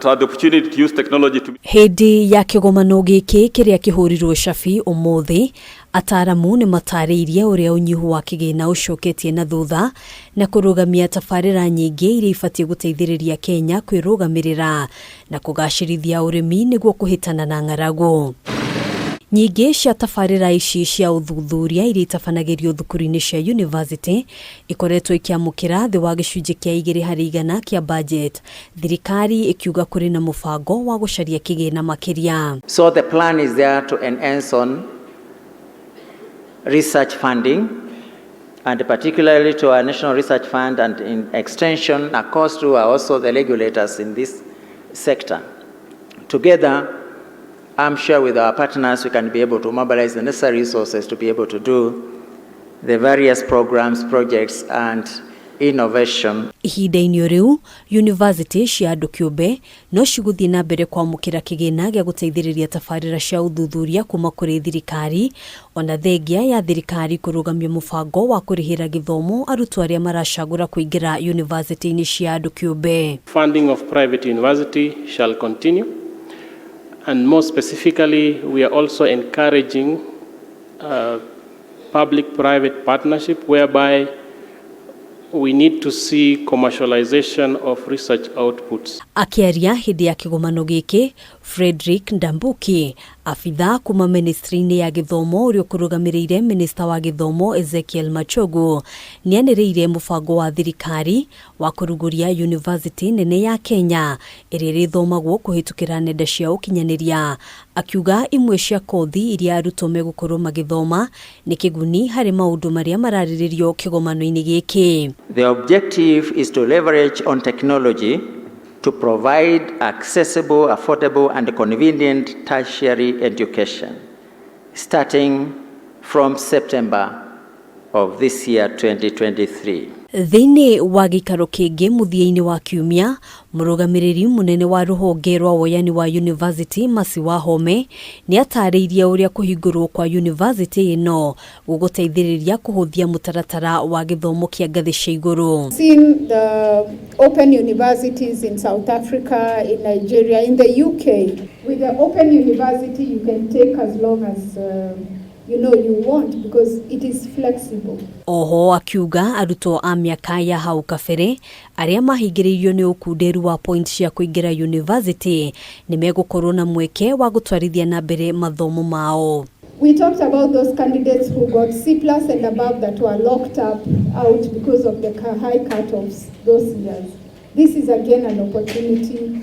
To have the opportunity to use technology to Hĩndĩ ya kĩgomano gĩkĩ kĩrĩa kĩhũrirwo cabi ũmũthĩ, ataramu nĩ matarĩirie ũrĩa ũnyihu wa kĩgĩna ũcoketie na thutha na kũrũgamia tabarĩra nyingĩ iria ibatiĩ gũteithĩrĩria Kenya kwĩrũgamĩrĩra na kũgacĩrithia ũrĩmi nĩguo kũhĩtana na ng'aragu. Nyingĩ cia tabarĩra ici cia ũthuthuria iria itabanagĩrio thukuru-inĩ cia university ikoretwo ikĩamũkĩra thĩ wa 2% kĩa budget, thirikari ĩkiuga kũrĩ na mũbango wa gũcaria kĩgĩna makĩria. So the plan is there to enhance on research funding, and particularly to our National Research Fund, and in extension across to are also the regulators in this sector. Together, I'm sure with our partners we can be able to mobilize the necessary resources to be able to do the various programs, projects and innovation. Ihinda-inĩ o rĩu, university cia andũ kĩũmbe no cigũthiĩ na mbere kwamũkĩra kĩgĩna gĩa gũteithĩrĩria tabarĩra cia ũthuthuria kuma kũrĩ thirikari, ona thengia ya thirikari kũrũgamia mũbango wa kũrĩhĩra gĩthomo arutwo arĩa maracagũra kũingĩra university-inĩ cia andũ kĩũmbe. Funding of private university shall continue. And more specifically, we are also encouraging public-private partnership, whereby we need to see commercialization of research outputs. Akĩaria hĩndĩ ya kĩgomano gĩkĩ, Frederick Ndambuki, abithaa kuma ministry-inĩ ya gĩthomo ũrĩa ũkũrũgamĩrĩire minista wa gĩthomo Ezekiel Machogu, nĩanĩrĩire mũbango wa thirikari wa kũrugũria university nene ya Kenya ĩrĩa ĩrĩthomagwo kũhĩtũkĩra nenda cia ũkinyanĩria, akiuga imwe cia kothi iria arutwo megũkorwo magĩthoma nĩ kĩguni harĩ maũndũ marĩa mararĩrĩrio kĩgomano-inĩ gĩkĩ. The objective is to leverage on technology to provide accessible, affordable, and convenient tertiary education, starting from September of this year, 2023. Thĩinĩ wa gĩikaro kĩngĩ mũthia-inĩ wa kiumia, mũrũgamĩrĩri mũnene wa rũhonge rwa woyani wa university Mercy Wahome nĩ atarĩirie ũrĩa kũhingũrwo kwa university ĩno gũgũteithĩrĩria kũhũthia mũtaratara wa gĩthomo kĩa ngathĩ cia igũrũ. Seen the open universities in South Africa, in Nigeria, in the UK. With the open university, you can take as long as you want because it is flexible. Oho akiuga arutwo a mĩaka ya hau kabere arĩa mahingĩrĩirio nĩ ũkunderu wa point cia kũingĩra university nĩ megũkorwo na mweke wa gũtwarithia na mbere mathomo mao. We talked about those candidates who got C+ and above that were locked up out because of the high cutoffs those years. This is again an opportunity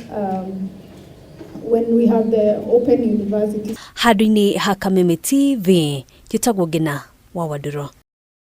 when we have the open university. Handũ-inĩ ha Kameme TV, njĩtagwo Ngina wa Wandũrũ.